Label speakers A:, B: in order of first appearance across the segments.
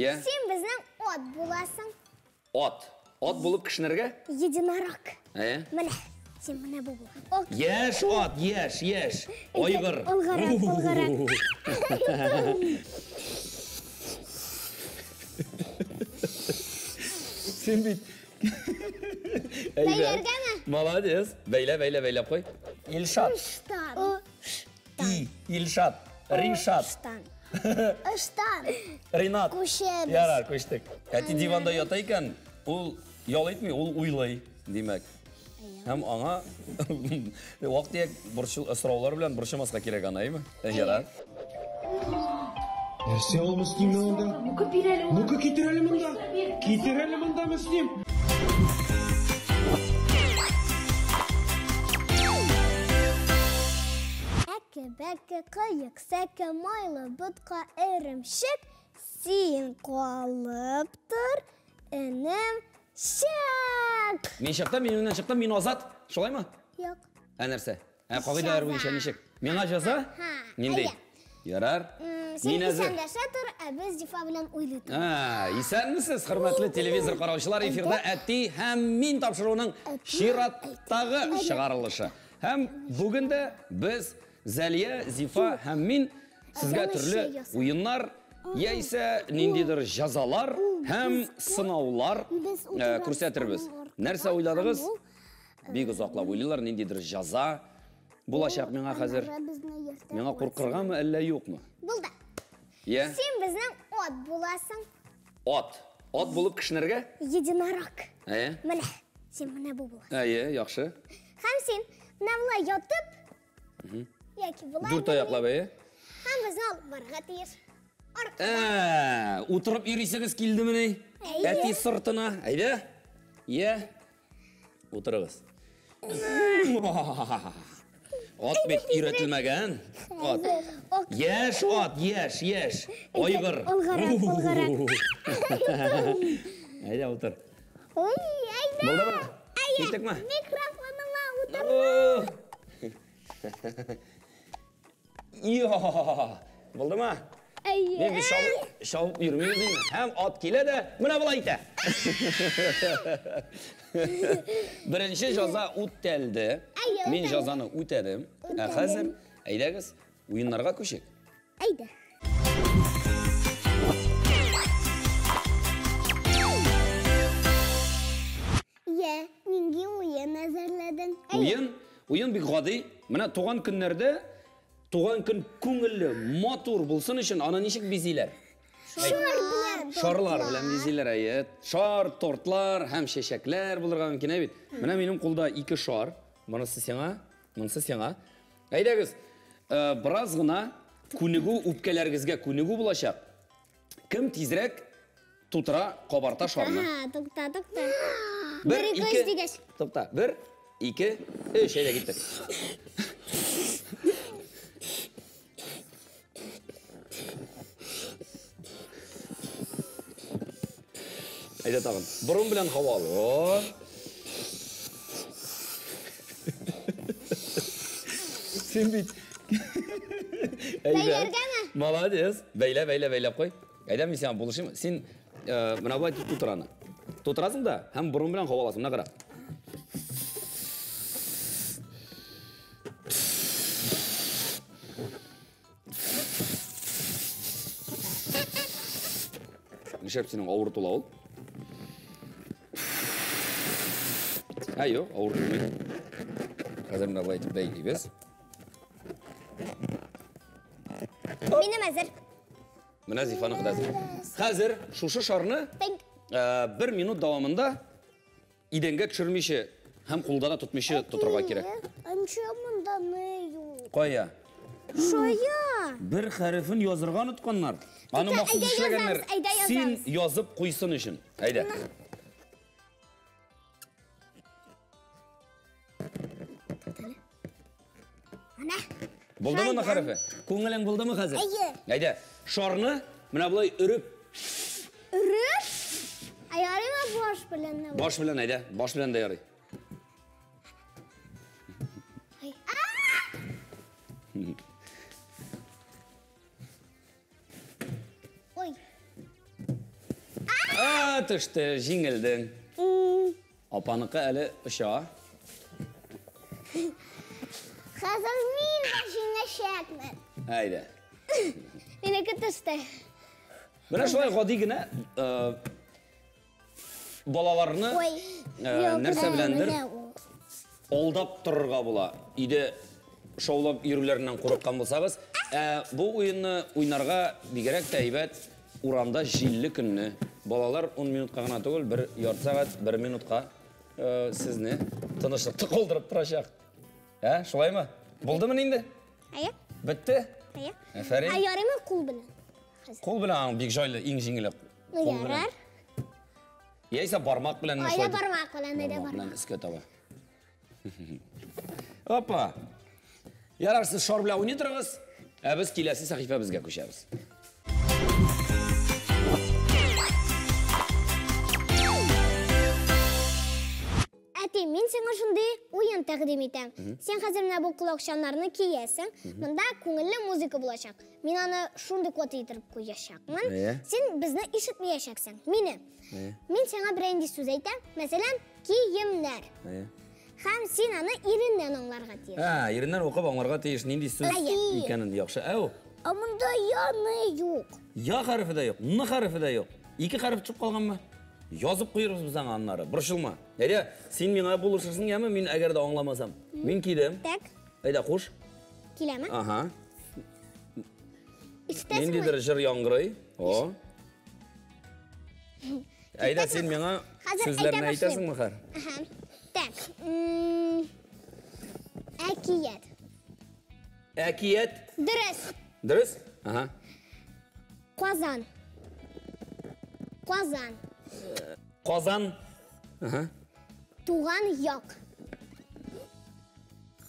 A: Я.
B: Син безнең ат буласың.
A: Ат. Ат булып кешнәргә?
B: Единорог.
A: Ә?
B: Менә. Син менә бу була. Ок.
A: Яшь ат, яшь, яшь. Айгыр.
B: Алгарак, алгарак.
A: Син бит.
B: Бәйләргәме?
A: Молодец. Бәйлә, бәйлә, бәйләп куй. Илшат.
B: Ыштан.
A: И, Илшат. Ришат.
B: Ыштан. Ыштан.
A: Ринат.
B: Күчәбез.
A: Ярар, күчтек. Әти диванда ята икән, ул ял итми, ул уйлый, димәк. Һәм аңа вак-төяк сораулар белән борчымаска кирәк аны, әйме? Ярар.
C: Нәрсә ул Мөслимнең анда?
D: Ну-ка бир әле аны.
C: Ну-ка китер әле монда. Китер әле монда, Мөслим.
B: Әке, бәке, кыек, сәке, майлы, ботка, эремчек, син калып тор, энем, чык.
A: Мин чыктым, мин уеннан чыктым, мин азат. Шулаймы?
B: Юк.
A: Ә нәрсә? Ә кагыйдәләр буенча ничек? Миңа җәза? Нинди?
B: Әйе.
A: Ярар.
B: Син
A: Мин әзер.
B: исәнләшә тор, ә без Зифа белән уйлый тор.
A: А, исәнмесез, хөрмәтле телевизор караучылар, эфирда Әти һәм мин тапшыруының чираттагы чыгарылышы. Һәм бүген дә без Зәлия, Зифа һәм мин сезгә төрле уеннар, яисә ниндидер җәзалар һәм сынаулар күрсәтербез. Нәрсә уйладыгыз? Бик озаклап уйлыйлар, ниндидер җәза булачак миңа хәзер. Миңа куркыргамы, әллә юкмы?
B: Булды.
A: Я?
B: Син безнең ат буласың.
A: Ат. Ат булып кешнәргә?
B: Единорог.
A: Әйе.
B: Менә, син менә бу буласың.
A: Әйе, яхшы.
B: Һәм син менә болай ятып, яки болай.
A: Дүрт аяклап, әйе.
B: Һәм безне алып барырга тиеш. Аркада.
A: Ә, утырып йөрисегез килдемени?
B: Әйе.
A: Әти сыртына. Әйдә. Йә. Утырыгыз. Ат бит өйрәтелмәгән. Ат. Яшь ат, яшь, яшь. Айгыр.
B: Алгарак, алгарак.
A: Әйдә, утыр.
B: Ой, әйдә.
A: Булдымы?
B: Әйе.
A: Киттекме?
B: Микрофоныма утыр.
A: Йо! Булдымы?
B: Әйе.
A: Мин бит шабып йөрмибез инде. Һәм ат килә дә, менә болай итә. Беренче җәза үтәлде.
B: Әйе,
A: Мин
B: үтәлде.
A: җәзаны үтәдем. Ә
B: Үтәдем.
A: хәзер әйдәгез уеннарга күчик.
B: Әйдә. Йә, нинди уен әзерләдең?
A: Уен, уен бик гади. Менә туган көннәрдә туган көн күңелле, матур булсын өчен аны ничек бизиләр?
B: Шар белән.
A: Шарлар белән бизиләр, әйе. Шар, тортлар һәм чәчәкләр булырга мөмкин, әйе бит. Менә минем кулда ике шар. Монысы сиңа, монысы сиңа. Әйдәгез, бераз гына күнегү, үпкәләрегезгә күнегү булачак. Кем тизрәк тутыра, кабарта шарны?
B: Ага, тукта, тукта.
A: Бер,
B: Бер, ике,
A: ике,
B: өч дигәч.
A: Тукта. Бер, ике, өч, әйдә киттек. Әйдә тагын. Борын белән һава ал. О! Син бит. Әйбәт.
B: Бәйләргәме?
A: Молодец. Бәйлә, бәйлә, бәйләп куй. Әйдә, мин сиңа булышыйм. Син менә болай тотыр аны. Тутырасың да һәм борын белән һава аласың. Менә кара. Нишләп синең авыр тула ул? Ә, юк, авыр тулмый. Хәзер менә болай итеп бәйлибез.
B: Минем әзер.
A: Менә Зифаныкы да әзер. Хәзер шушы шарны бер минут дәвамында идәнгә төшермичә һәм кулда да тотмыйча тотырга кирәк.
B: Анча монда ни юк?
A: Кая?
B: Шая.
A: Бер хәрефен язырга онытканнар. Аны
B: Тукта,
A: махсус
B: әйдә
A: эшләгәннәр.
B: язабыз, әйдә
A: Син
B: язабыз.
A: язып куйсын өчен. Әйдә.
B: Ана.
A: Булдымы аны хәрефе? Күңелең булдымы хәзер?
B: Әйе.
A: Әйдә. Шарны менә болай өреп.
B: Өреп? Ә ярыймы баш белән?
A: Баш белән әйдә, баш белән дә ярый.
B: Ой.
A: Төште, җиңелдең. Апаныкы әле оча.
B: Хәзер мин дә җиңәчәкмен.
A: Әйдә.
B: Минеке төште.
A: Менә шулай гади генә балаларны нәрсә беләндер алдап торырга була. Өйдә шаулап йөрүләреннән курыккан булсагыз, бу уенны уйнарга бигрәк тә әйбәт урамда җилле көнне. Балалар 10 минутка гына түгел, бер ярты сәгать, бер минутка сезне тынычлыкта калдырып торачак. Ә, шулаймы? Булдымы инде?
B: Әйе.
A: Бетте?
B: Әйе.
A: Афәрин.
B: Ә ярыймы кул белән?
A: Кул белән бик җайлы, иң җиңеле.
B: Ну, ярар.
A: Яисә бармак белән.
B: Әйдә бармак белән, әйдә
A: бармак белән өскә таба. Опа. Ярар, сез шар белән уйный торыгыз, ә без киләсе сәхифәбезгә күчәбез.
B: Әти, мин сиңа шундый уен тәкъдим итәм. Син хәзер менә бу колакчаннарны киясең. Монда күңелле музыка булачак. Мин аны шундый каты итеп куячакмын. Син безне ишетмәячәксең. Мине. Мин сиңа берәр нинди сүз әйтәм. Мәсәлән, киемнәр. Һәм син аны иреннән аңларга тиеш.
A: Ә, иреннән укып аңларга тиеш нинди сүз икәнен яхшы. Әү.
B: Ә монда я ны юк.
A: Я хәрефе дә юк, н хәрефе дә юк. Ике хәреф төшеп калганмы? Язып куербыз без аңа аннары. Борчылма. Әйдә, син миңа булышырсың, яме? Мин әгәр дә аңламасам. Мин кидем.
B: Так.
A: Әйдә, куш.
B: Киләме?
A: Ага.
B: Ишетәсеңме?
A: Ниндидер җыр яңгырый. О. Әйдә, син миңа сүзләрне әйтәсеңме хәзер?
B: Ага. Так. Әкият.
A: Әкият.
B: Дөрес.
A: Дөрес? Ага.
B: Казан. Казан.
A: Казан. Ага.
B: Туган як.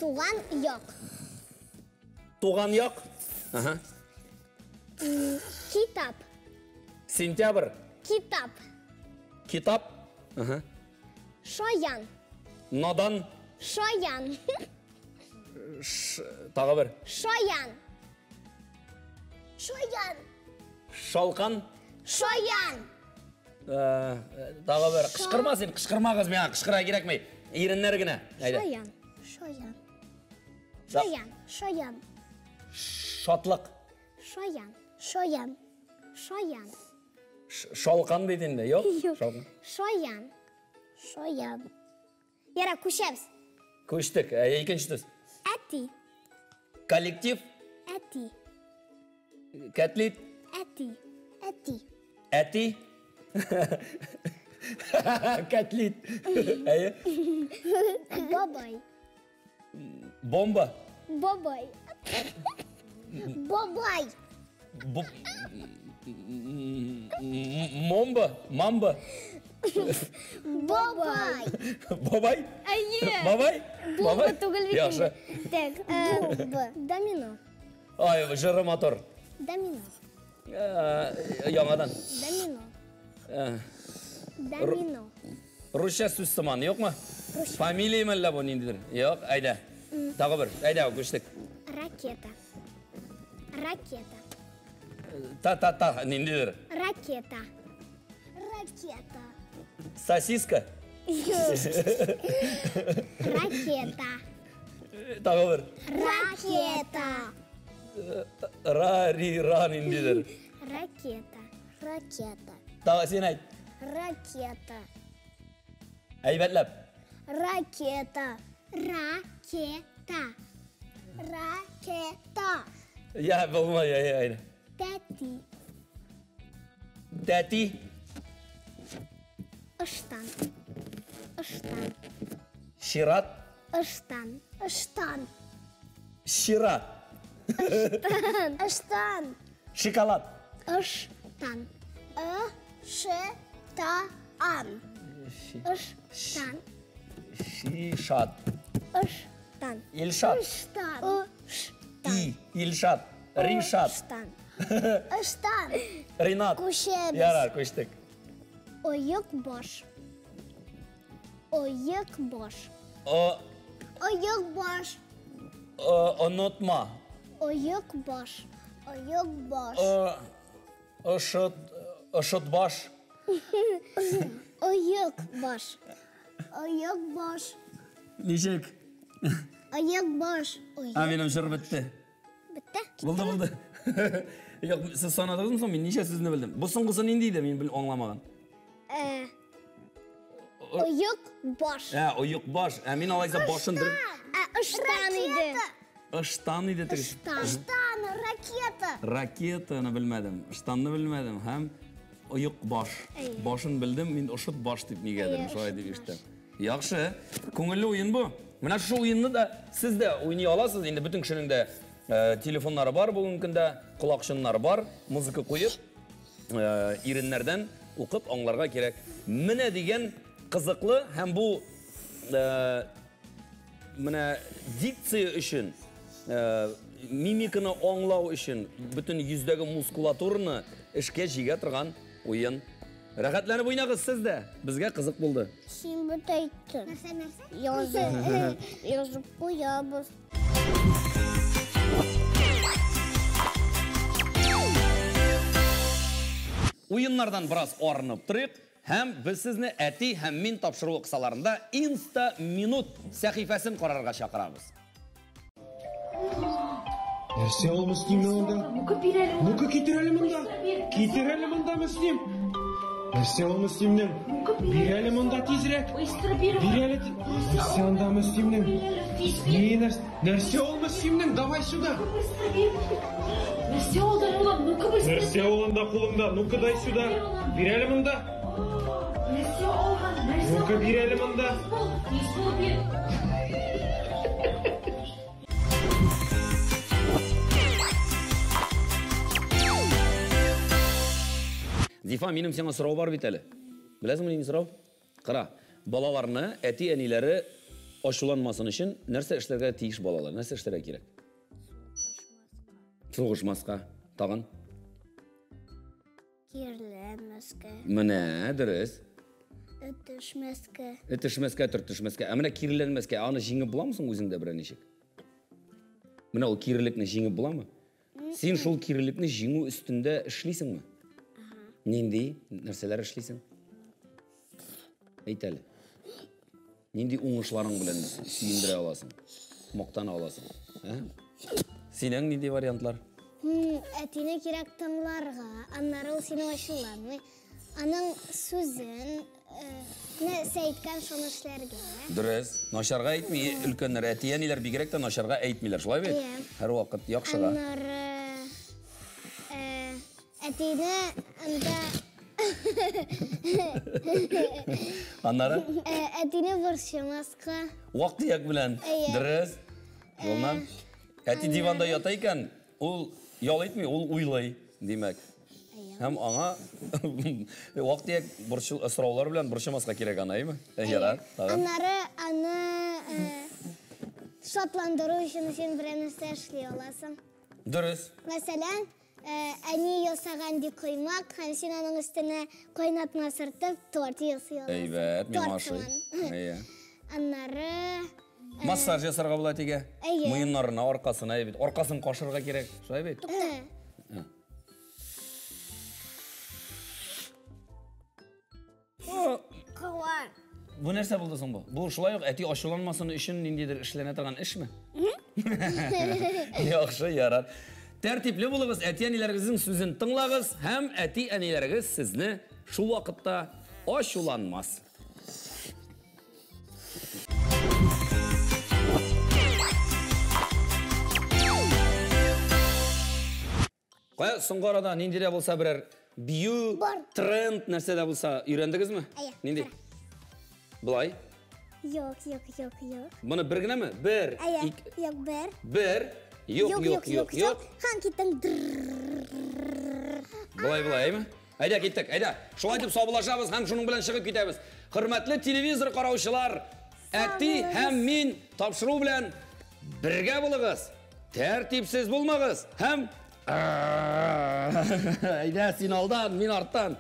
B: Туган як.
A: Туган як. Ага.
B: Китап.
A: Сентябрь.
B: Китап.
A: Китап. Ага.
B: Шаян.
A: Надан.
B: Шаян.
A: Тагы бер.
B: Шаян. Шаян.
A: Шалкан.
B: Шаян.
A: Тагы бер. Кычкырма син, кычкырмагыз миңа, кычкыра кирәкми. Иреннәр генә. Әйдә.
B: Шаян. Шаян. Шаян. Шаян.
A: Шатлык.
B: Шаян. Шаян. Шаян.
A: Шалкан бит инде, юк? Шалкан.
B: Шаян. Шаян. Яра, күчәбез.
A: Күчтек. Икенче төс.
B: Әти.
A: Коллектив.
B: Әти.
A: Кәтлит.
B: Әти. Әти.
A: Әти. Кәтлит. Әйе.
B: Бабай.
A: Бомба.
B: Бабай. Бабай.
A: Момба. Мамба.
B: Бабай.
A: Бабай?
B: Әйе.
A: Бабай?
B: Бомба түгел бит.
A: Яхшы.
B: Так, домино.
A: Ай, җыры матур.
B: Домино.
A: Яңадан.
B: Домино. Домино.
A: Русча сүз сыман, юкмы? Фамилия әллә бу ниндидер? Юк, әйдә. Тагы бер. Әйдә, күчтек.
B: Ракета. Ракета.
A: Та-та-та, ниндидер.
B: Ракета. Ракета.
A: Сосиска.
B: Ракета.
A: Тагы бер.
B: Ракета.
A: Ра-ри-ра ниндидер.
B: Ракета. Ракета.
A: Тагы син әйт.
B: Ракета.
A: Әйбәтләп.
B: Ракета. Ракета. Ракета.
A: Я, булмай, әйдә, әйдә.
B: Тәти.
A: Тәти.
B: Ыштан. Ыштан.
A: Чират.
B: Ыштан. Ыштан.
A: Чира.
B: Ыштан. Ыштан.
A: Шоколад.
B: Ыштан. Ы-ш-та-ан. Ыштан.
A: Шишат.
B: Ыштан.
A: Илшат.
B: Ыштан. Ыштан.
A: И. Илшат. Ришат.
B: Ыштан. Ыштан.
A: Ринат.
B: Күчәбез.
A: Ярар, күчтек.
B: Оек баш. Оек баш. Оек баш.
A: Онытма.
B: Оек баш. Оек баш.
A: Ышыт, ышыт баш.
B: Оек баш. Оек баш.
A: Ничек?
B: Оек баш.
A: А минем җыр бетте.
B: Бетте?
A: Булды, булды. Юк, сез санадыгызмы соң? Мин ничә сүзне белдем? Бу соңгысы нинди иде? Мин аңламаган.
B: Оек баш.
A: Ә, оек баш. Ә мин алайса башын дер.
B: Ә, ыштан иде.
A: Ыштан иде теге.
B: Ыштан. Ыштан, ракета.
A: Ракетаны белмәдем, ыштанны белмәдем һәм оек баш. Башын белдем, мин ошыт баш дип нигәдер шулай дип ишеттем. Яхшы, күңелле уен бу. Менә шушы уенны да сез дә уйный аласыз. Инде бөтен кешенең дә телефоннары бар бүгенге көндә, колакчыннары бар. Музыка куеп, иреннәрдән укып аңларга кирәк. Менә дигән кызыклы һәм бу менә дикция өчен, мимиканы аңлау өчен, бөтен йөздәге мускулатураны эшкә җигә торган уен. Рәхәтләнеп уйнагыз сез дә. Безгә кызык булды.
B: Син бит әйттең. Нәрсә, нәрсә? Язып куябыз.
A: Уеннардан бераз арынып торыйк һәм без сезне әти һәм мин тапшыруы кысаларында Инста минут сәхифәсен карарга чакырабыз.
C: Нәрсә ул Мөслимнең анда?
D: Ну-ка бир әле.
C: Ну-ка китер әле монда. Китер әле монда, Мөслим. Нәрсә ул Мөслимнең? Бир әле монда тизрәк.
D: Быстро бир.
C: Бир әле. Нәрсә анда Мөслимнең? Ни нәрсә ул Мөслимнең? Давай сюда.
D: Быстро бир. Нәрсә ул да улым? Ну-ка быстро.
C: Нәрсә ул анда кулыңда? Ну-ка дай сюда. Бир әле монда.
D: Нәрсә алган? Нәрсә?
C: Ну-ка бир әле монда.
D: Тиз бул, бир.
A: Зифа, минем сиңа сорау бар бит әле. Беләсеңме нинди сорау? Кара, балаларны әти-әниләре ачуланмасын өчен нәрсә эшләргә тиеш балалар? Нәрсә эшләргә кирәк? Сугышмаска. Тагын?
B: Кирләнмәскә.
A: Менә, дөрес.
B: Өтешмәскә.
A: Өтешмәскә, төртешмәскә. Ә менә кирләнмәскә, аны җиңеп буламы соң үзеңдә берәр ничек? Менә ул кирелекне җиңеп буламы? Син шул кирелекне җиңү өстендә эшлисеңме? Нинди нәрсәләр эшлисең? Әйт әле. Нинди уңышларың белән сөендерә аласың? Мактана аласың? Ә? Синең нинди вариантлар?
B: Әтине кирәк тыңларга, аннары ул сине ачуланмый. Аның сүзен, нәрсә әйткән шуны эшләргә.
A: Дөрес. Начарга әйтми өлкәннәр, әти-әниләр бигрәк тә начарга әйтмиләр, шулай бит? Һәрвакыт яхшыга.
B: Аннары әтине анда
A: Аннары?
B: Әтине борчымаска.
A: Вак-төяк белән. Дөрес. Юлнан. Әти диванда ята икән, ул ял итми, ул уйлый, димәк. Һәм аңа вак-төяк сораулар белән борчымаска кирәк аны, әйме? Ярар, тагын.
B: Аннары аны шатландыру өчен син берәр нәрсә эшли аласың.
A: Дөрес.
B: Мәсәлән, әни ясаган ди коймак, һәм син аның өстенә кайнатма сыртып торт ясый аласың.
A: Әйбәт, миңа ошый. Әйе.
B: Аннары
A: массаж ясарга була әтигә. Муеннарына, аркасына, әйбәт. Аркасын кашырга кирәк, шулай бит?
B: Куа.
A: Бу нәрсә булды соң бу? Бу шулай ук әти ачуланмасын өчен ниндидер эшләнә торган эшме? Яхшы, ярар. Тәртипле булыгыз, әти-әниләрегезнең сүзен тыңлагыз һәм әти-әниләрегез сезне шул вакытта ачуланмас. Кая соңгы арада нинди дә булса берәр бию, тренд нәрсә дә булса өйрәндегезме? Нинди? Былай?
B: Юк, юк, юк, юк.
A: Моны бер генәме? Бер,
B: ике. Юк, бер.
A: Бер. Юк, юк, юк, юк.
B: Һәм киттең.
A: Былай, былай, әйме? Әйдә, киттек, әйдә. Шулай дип саубуллашабыз һәм шуның белән чыгып китәбез. Хөрмәтле телевизор караучылар, әти һәм мин тапшыру белән бергә булыгыз. Тәртипсез булмагыз һәм әйдә, син алдан, мин арттан.